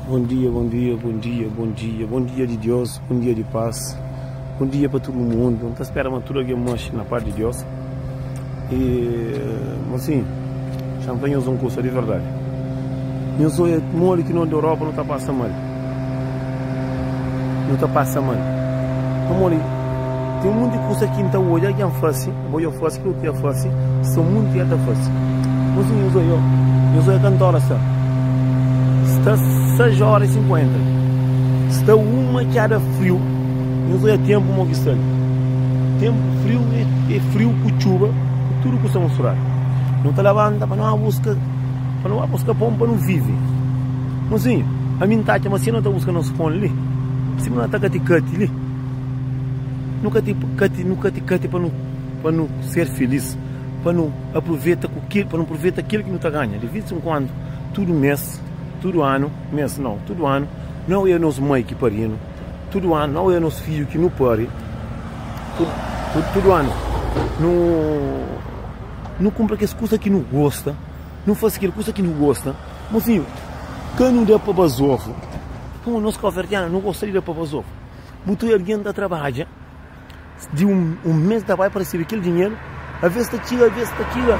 Bom dia, bom dia, bom dia, bom dia, bom dia di Deus, bom dia di paz, bom dia pa tudu mundu. N ta spera ma tudu algen manxe na paz di Deus. E mosinhu, xa N fla nhos un kusa di verdadi. Nhos oia modi ki nos di Europa nu ta pasa mal. Nu ta pasa mal. Pamodi ten munti kusa ki N ta odja algen fase, bo dja fase, kel otu dja fase, so munti el ta fase. Mosinhu, nhos oia, nhos oia kantu ora sta? Sta 6 ora y 50. Sta uma txada friu. Nhos oia tenpu mo ki sta li. Tenpu friu é friu ku txuba ku tudu kusa musturadu. Nu ta labanta pa nu ba buska pa nu ba buska pon pa nu vive. Mosinhu, ami N ta atxa ma si nu ta buska nos pon li, sima nu ta kati-kati li, nu kati kati nu kati kati pa nu pa nu ser filis, pa nu apruveta ku kel pa nu apruveta kel ki nu ta ganha di ves en kuandu, tudu mes, tudu anu, mes nau, tudu anu, nau é nos mai ki pari-nu. Tudu anu, nau é nos fidju ki nu pari Tudu anu nu nu kunpra kes kusa ki nu gosta Nu fase kel kusa ki nu gosta Mosinhu, ka nu da pa bazofu Pamodi nos kauverdianu nu gosta di da pa bazofu Bu ta oja algen ta trabadja di un mes ta bai pa resebe kel dinheru Aves ta txiga, aves ta txiga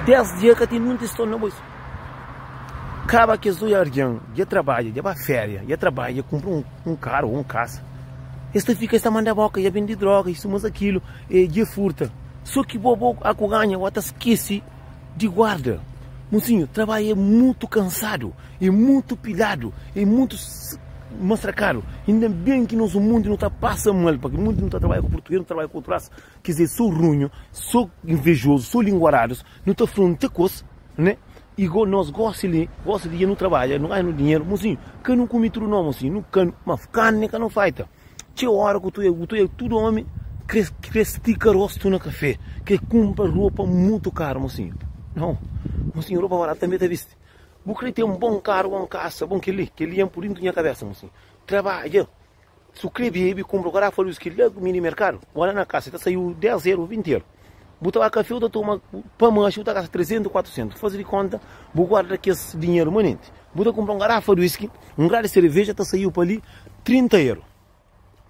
10 dia ka ten nin tiston na bolsu Kaba kes oi argen dja trabadja, dja ba feria, dja trabadja, dja kunpra un karu ou un kasa, es ta fika es ta manda boka, dja bende droga, isu mas akilu, e dja furta. So ki bo bo a ku ganha, bo ta skese di guarda. Mosinhu, trabadja é mutu kansadu, é mutu piladu, é mutu masrakadu. Inda ben ki nos mundu nu ta pasa mal, pake mundu nu ta trabadja ku purtuges, nu ta trabadja ku otu rasa, kes é so runhu, so invejozu, so linguaradus, nu ta fronta ku es. Né? E go nos gosi li, gosi li dja nu trabadja, nu ganha nu dinheru, mosinhu, ka nu kumi tudu no, mosinhu, nu ka, ma karni ka nu faita. Txeu ora ku tu bu ta oja tudu omi kre kre stika rostu na kafe, kre kunpra ropa mutu karu, mosinhu. Nau, mosinhu, ropa baratu tanbe ta bisti. Bu kre ten bon karu, bon kasa, bon kel-li, kel-li dja N pui dintu nha kabesa, mosinhu. Trabadja. Su kre bebe, kunpra garafa di uski la mini merkadu, bo la na kasa ta saiu 10 eru, 20 eru. Bu ta ba kafe bu ta toma pa manxi bu ta gasta 300, 400. Faze di konta bu guarda kes dinheru manenti. Bu ta kunpra un garafa di uski, un gradi sereveja ta saiu pa li 30 eru.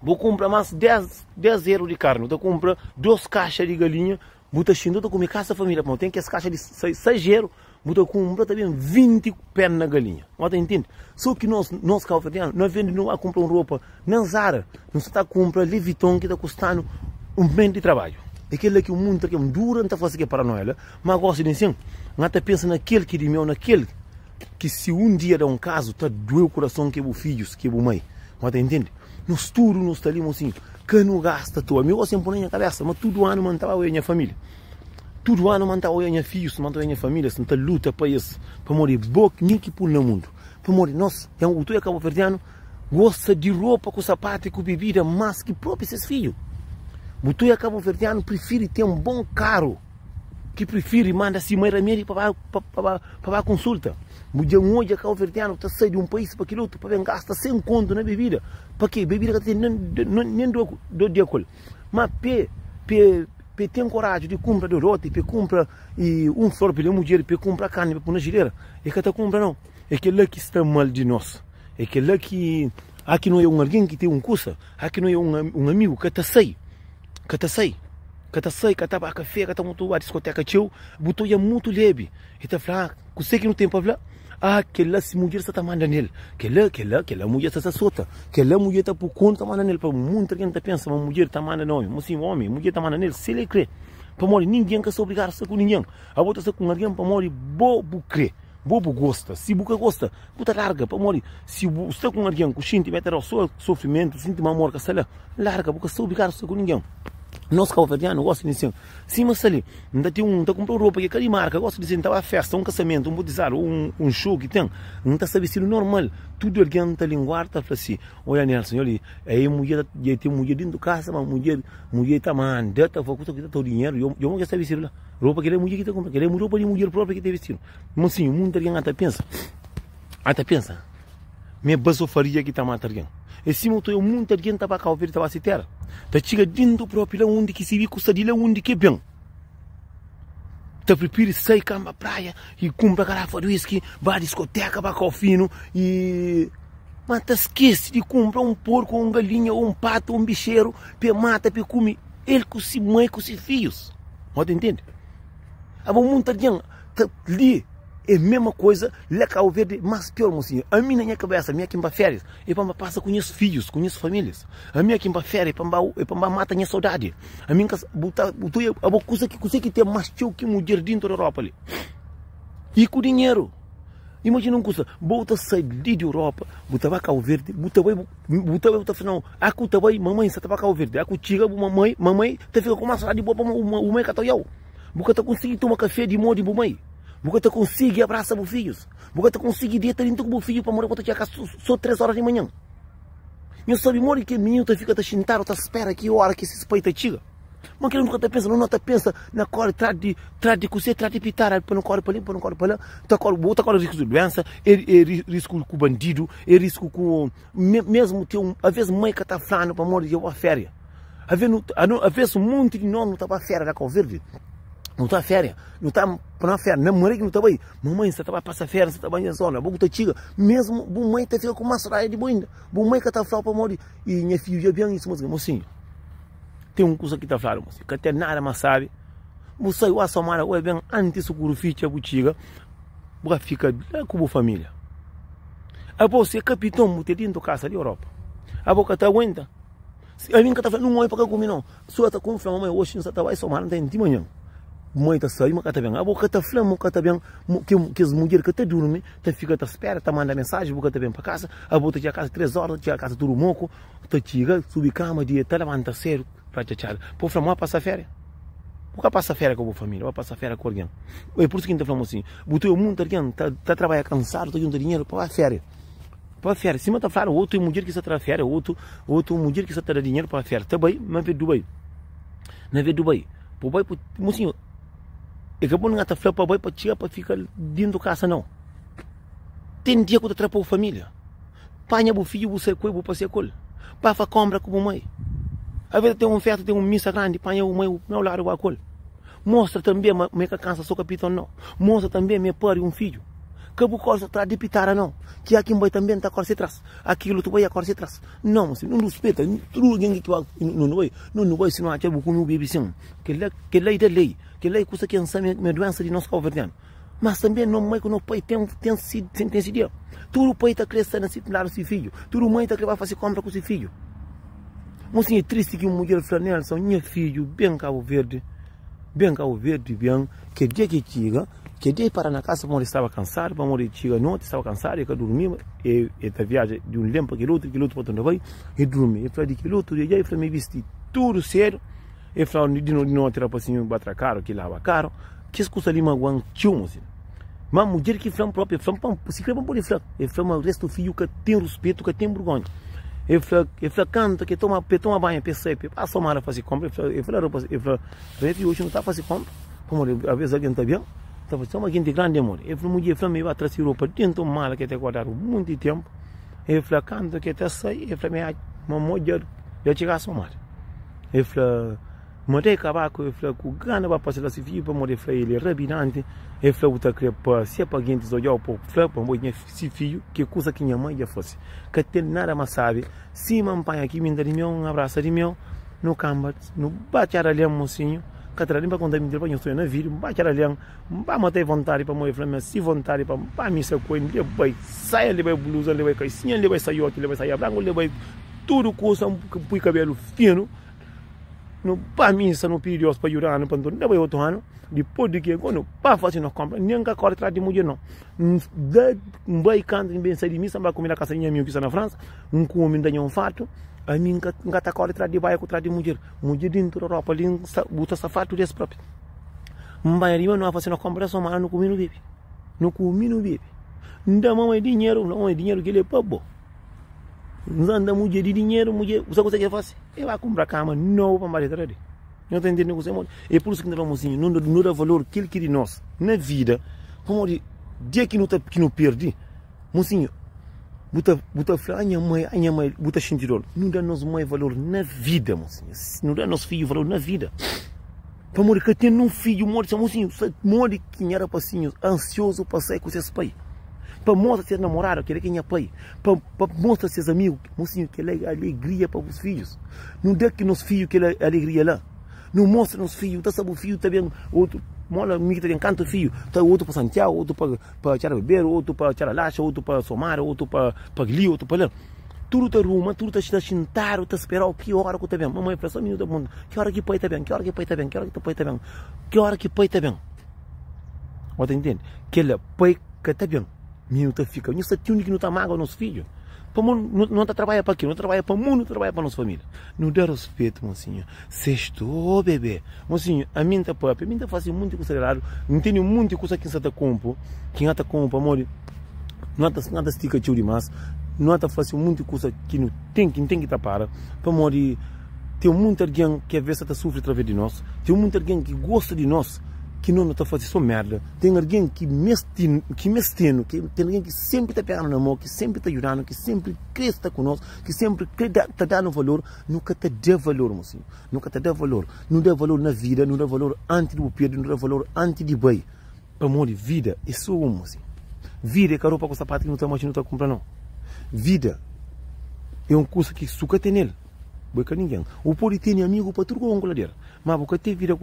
Bu kunpra mas 10, 10 eru di karni, bu ta kunpra 2 kaxa di galinha, bu ta xinta bu ta kume kasa familia pamodi ten kes kaxa di 6 eru. Bu ta kunpra ta ben 20 perna galinha. Bo ta intende? So ki nos, nos kabuverdianu, na vez di nu ba kunpra un ropa na Zara, nu sa ta kunpra Louis Vuitton ki ta kustanu un mes di trabadju. É kel-la ki mundu ta kre-m. Dura N ta fase kel paranoia la, ma gosi di nsin, N ta pensa na kel ki di meu, na kel ki si un dia da un kazu, ta dueu kurason ki é bu fidjus, ki é bu mai. Bo ta intende? Nos tudu nu sta li, mosinhu, ka nu gasta toa. Mi gosi N pui na nha kabesa ma tudu anu ma N ta ba oia nha familia. Tudu anu ma N ta oia nha fidjus, ma N ta oia nha familia, N ta luta pa es, pamodi bo mi ki pul na mundu. Pamodi nos, utu e kabuverdianu, gosta di ropa ku sapatu i ku bebida mas ki propi ses fidju. Butu e kabuverdianu prifiri ten bon karu ki prifiri manda si mai ramedi pa ba pa ba pa ba konsulta. Bu dja N odja kabuverdianu ta sai di un pais pa kel otu pa ben gasta sen kontu na bebida. Pa ke? Bebida ka ta ten nen dor di akol. Ma pe pe pe ten koraju di kunpra dodoti, pe kunpra un flor pe da mudjer, pe kunpra karni pe pui na jilera, e ka ta kunpra nau. É kel-la ki sta mal di nos. É kel-la ki a ki no é un algen ki ten un kusa, a ki no é un amigu ka ta sai, ka ta sai, ka ta sai, ka ta ba kafé, ka ta mutu ba diskoteka txeu, bu ta odja mutu lebi. E ta fla, Kuse ki nu ten pa fla? Ah, kel-la si mudjer sta ta manda nel. Kel-la, kel-la, kel-la mudjer sta ta sota. Kel-la mudjer ta pui konu ta manda nel. Pa monti algen ta pensa ma mudjer ta manda na omi. Ma sin, omi, mudjer ta manda nel si el kre. Pamodi ningen ka sta obrigadu sta ku ningen. Abo ta sta ku un algen pamodi bo bu kre, bo bu gosta. Si bu ka gosta, bu ta larga. Pamodi si bu sta ku un algen ku xinti ma el ta da-u so sofrimentu, xinti ma amor ka sta la, larga. Bu ka sta obrigadu sta ku ningen. Nos kabuverdianu gosta di sin. Sima sta li, N ta ten un, N ta kunpra un ropa ki é ka di marka, gosta di si N ta ba festa, un kasamentu, un batizadu, un un xou ki ten, N ta sta bistidu normal, tudu algen ta linguar ta fla si, Oia Nelson, nha li, ei mudjer ta, dja ten mudjer dintu kasa, ma mudjer, mudjer ta manda, ta fla kusa ki ta tau dinheru, dja dja ki sta bistidu la, ropa kel-la é mudjer ki ta kunpra, kel-la é ropa di mudjer propi ki ta bistidu. Mosinhu, munti algen ata pensa, ata pensa ma é bazofaria ki ta mata algen. É sima bu ta oja munti algen ta ba Kau Verdi, ta ba si tera, ta txiga dintu propi la undi ki sibi ku sta di la undi ki ben. Ta prifiri sai kanba praia i kunpra garafa di whisky, ba diskoteka, ba kau finu i. Ma ta skese di kunpra un porku ô un galinha ô un patu ô un bixeru pa e mata, pa e kume el ku si mai ku si fijus. Bo ta intende? Abo munti algen ta li é mesma koza la Cabo Verde mas pior mosinha. Ami na nha kabesa mi é ki N ba férias é pa N ba pasa ku nhas fijus ku nhas familias. Ami é ki N ba férias é pa N ba é pa N ba mata nha sodadi. Ami N ka bu ta bu ta abo kusa ki kuse ki ten mas txeu ki mudjer dintu di Europa li i ku dinheru. Imajina un kusa bo ta sai li di Europa bu ta ba Cabo Verde bu ta bai bu ta bai bu ta fla nau a ku ta bai mamai sa ta ba Cabo Verde a ku txiga bu mamai mamai ta fika ku mas sodadi di bo pamodi bu mai ka ta oiau. Bu ka ta konsigi toma kafé di mô di bu mai. Bu ka ta konsigi abrasa bu fidjus. Bu ka ta konsigi deta dintu ku bu fidju pamodi bu ta txiga kasa sô três óra di manhan. Nhos sabe modi ki mininu ta fika ta xintadu ta spera ki óra ki ses pai ta txiga? Má kel-li nu ka ta pensa, nu ta pensa na kóre tras di tras di kuzê, tras di pitara pa nu kóre pa li, pa nu kóre pa la. Ta kóre, bu ta kóre risku di duénsa, é risku ku bandidu, é risku ku mésmu ten un, alvês mai ka ta fla-nu pamodi dja ba féria. Avês nu, avês un monti di nos nu ta ba féria la Kau Verdi, nu ta féria, nu ta na féria, na manera ki nu ta bai, mamai sa ta ba pasa féria, sa ta bai nha zona, bo ku ta txiga, mesmu bu mai ta fika ku mas raiba di bo inda, bu mai ka ta flau pamodi i nha fidju dja ben, i suma mosinhu, ten un kusa ki ta fladu mosinhu, ka ten nada mas sabi, bu sai wa somada, oi ben antis sukuru fitxa bu txiga, bu ka fika la ku bu familia, abo si é kapiton bu ten dintu kasa di Europa, abo ka ta aguenta. Ami N ka ta fla nun oi pa ka kume nau. Sua ta kunfia ma mai oxi N sa ta bai somada N ta ben ti manhan. Mai ta sabi ma ka ta ben. Abo ka ta fla ma ka ta ben. Kes mudjer ka ta durmi, ta fika ta spera, ta manda mensaji bu ka ta ben pa kasa. Abo ta txiga kasa 3 ora, ta txiga kasa tudu moku, ta txiga, subi kama, deta, labanta sedu, ratxatxadu. Pa bu fla ma pasa feria? Bu ka pasa feria ku bu familia, bu pasa feria ku algen. É pur isu ki N ta fla ma si, bu ta obi monti algen ta trabadja kansadu, ta djunta dinheru pa ba feria. Pa féria, sima ta fladu, otu é mudjer ki sa ta da féria, otu, otu mudjer ki sa ta da dinheru pa féria. Ta bai, ma ve Dubai. Na ve Dubai. Po bai, po, mosinhu, é ka bon nga ta fla pa bai pa txiga pa fika dintu kasa nau. Ten dia ku ta tra pa bu familia. Panha bu fidju bu sai ku el, bu pasia ku el. Ba fa konpra ku bu mai. Aves ten un festa, ten un misa grandi, panha bu mai, bu na ladu ba ku el. Mostra tanbe ma e ka kansa so kapiton nau. Mostra tanbe ma e pari un fidju. Ka bu kore so tras di pitara nau. Ki a kin bai tanbe N ta kore se tras. A ki kel otu bai a kore se tras. Nau, mo sin, nu ruspeta tudu algen ki bai no nu bai, no nu bai si no atxa bu kume bu bebe sin. Kel-la, kel-la i da lei. Kel-la i kusa ki N sabe ma e duensa di nos kauverdianu. Mas tanbe no mai ku no pai ten ten si ten si dia. Tudu pai ta kre sta na si ladu si fidju. Tudu mai ta kre bai fasi konpra ku si fidju. Mo sin e tristi ki un mudjer fla Nelson, nha fidju ben Kabu Verdi, ben Kabu Verdi ben, kel dia ki e txiga, kel dia e para na kasa pamodi e staba kansadu, pamodi e txiga noti, staba kansadu, e ka durmiba, e e ta viaja di un len pa kel utru, di kel utru pa tunda bai, e durmi. E fla di kel utru dia dja, e fla mi bisti tudu sedu, e fla di di noti rapasinhu ba tra karu ki laba karu, kes kusa li maguan txeu mo sin. Ma mudjer ki fla-m propi, el fla-m pa N, si kre pa N pode fla, el fla ma restu fidju ka ten ruspetu, ka ten burgonha. El fla, el fla kantu ke toma, pe toma banhu, pe sai, pe pasa somada fase konpra, el fla, el fla rapas, el fla, Refi oxi nu ta fase konpra, pamodi aves algen ta ben, ta fla, txoma genti grandi amor. El fla, mudjer fla-m, el ba tra si ropa dentu un mala ke ta guardadu monti tenpu, el fla kantu ke ta sai, el fla ma, ma mo dja, dja txiga somada. El fla. Ma dei kabaku e fla ku gana ba pasa la si fidju pamodi e fla el e rabinanti e fla bu ta kre pasia pa gentis odjau pa bu fla pa bo nha si fidju ke kusa ki nha mai dja fasi ka ten nada mas sabi sima n panha ki minta di meu n abrasa di meu nu kamba nu ba txada algen mosinhu ka ta da nin pa konta mintira pa nhos ta oja na video n ba txada algen n ba mata e vontadi pamodi e fla ma si vontadi pa n ba misa ku el n leba saia n leba blusa n leba kaisinha n leba saioti n leba saia branku n leba tudu kusa n pui kabelu finu. Nu ba misa, nu pidi Deus pa djuda-nu pa nu torna bai otu anu. Dipôs di ki nu ba fase nos kónpra, nen N ka kóre tras di mudjer nau. N da, N bai kantu N ben sai di misa, N ba kume na kasa di nha amigu ki sta na Fransa, N kume, N da-nha un fartu. Ami N ka, N ka ta kóre tras di bai ku tras di mudjer. Mudjer dintu di Europa li, N sta, bu ta sta fartu di es propi. N bai riba, nu ba fase nos kónpra, da somada, nu kume, nu bebe. Nu kume, nu bebe. N da mamai dinheru, N fla, mamai, dinheru kel-li é pa bo. N da mudjer di dinheru, mudjer, bu sabe kuzê ki el fase? El ba kunpra kama nobu pa N ba deta la di. Nho ta intende kuzê modi? É pur isu ki N ta fla mosinhu, nu da valor kel ki di nos na vida, pamodi dia ki nu ta ki nu perdi, mosinhu, bu ta bu ta fla, ah nha mai, ah nha mai, bu ta xinti dor. Nu da nos mai valor na vida, mosinhu, nu da nos fidju valor na vida. Pamodi ka ten nun fidju modi sa mosinhu sa modi ki nha rapasinhus ansiozu pa sai ku ses pai pa mostra ses namoradu kela ki nha pai pa pa mostra ses amigu mosinhu kela é alegria pa bus fidjus nu da ki nos fidju kel alegria la nu mostra nos fidju ta sa bu fidju ta ben otu mola mi ki ta ten kantu fidju ta otu pa Santiagu otu pa pa Txada Riberu otu pa Txada Laxa otu pa Somada otu pa pa li otu pa la. Tudu ta ruma, tudu ta sta xintadu ta sperau ki ora ku ta ben. Mamai fla, só mininu ta pergunta, ki ora ki pai ta ben? Ki ora ki pai ta ben? Ki ora ki pai ta ben? Ki ora ki pai ta ben? Bo ta intende? Kela, pai ka ta ben. Mininu ta fika. Nhu sta ti undi ki nu ta maga nos fidju? Pamodi nu, nu ta trabadja pa ke? Nu ta trabadja pa mundu, nu ta trabadja pa nos familia. Nu da ruspetu, mosinhu. Sexto, bebe. Mosinhu, ami N ta papia, ami N ta fase munti kusa di eradu. N tene munti kusa ki N sa ta konpo, ki N ta konpo pamodi nu ta, nu ta stika txeu dimas. Nu ta fase munti kusa ki nu ten ki, N ten ki ta para, pamodi ten munti algen ki aves sa ta sufri atraves di nos. Ten munti algen ki gosta di nos, ki nos nu ta fase so merda. Ten algen ki mesti, ki mestenu, ki ten algen ki senpri ta pega-nu na mo, ki senpri ta djuda-nu, ki senpri kre sta ku nos, ki senpri kre da, ta da-nu valor. Nu ka ta da valor, mosinhu. Nu ka ta da valor. Nu da valor na vida, nu da valor anti di bu perde, nu da valor anti di bai. Pamodi vida é so un, mosinhu. Vida é ka ropa ku sapatu ki nu ta manxe, nu ta kunpra, nau. Vida é un kusa ki su ka tene-l, bo é ka ningen. Bu pode tene amigu pa tudu ku ladera, ma bu ka ten vida ku.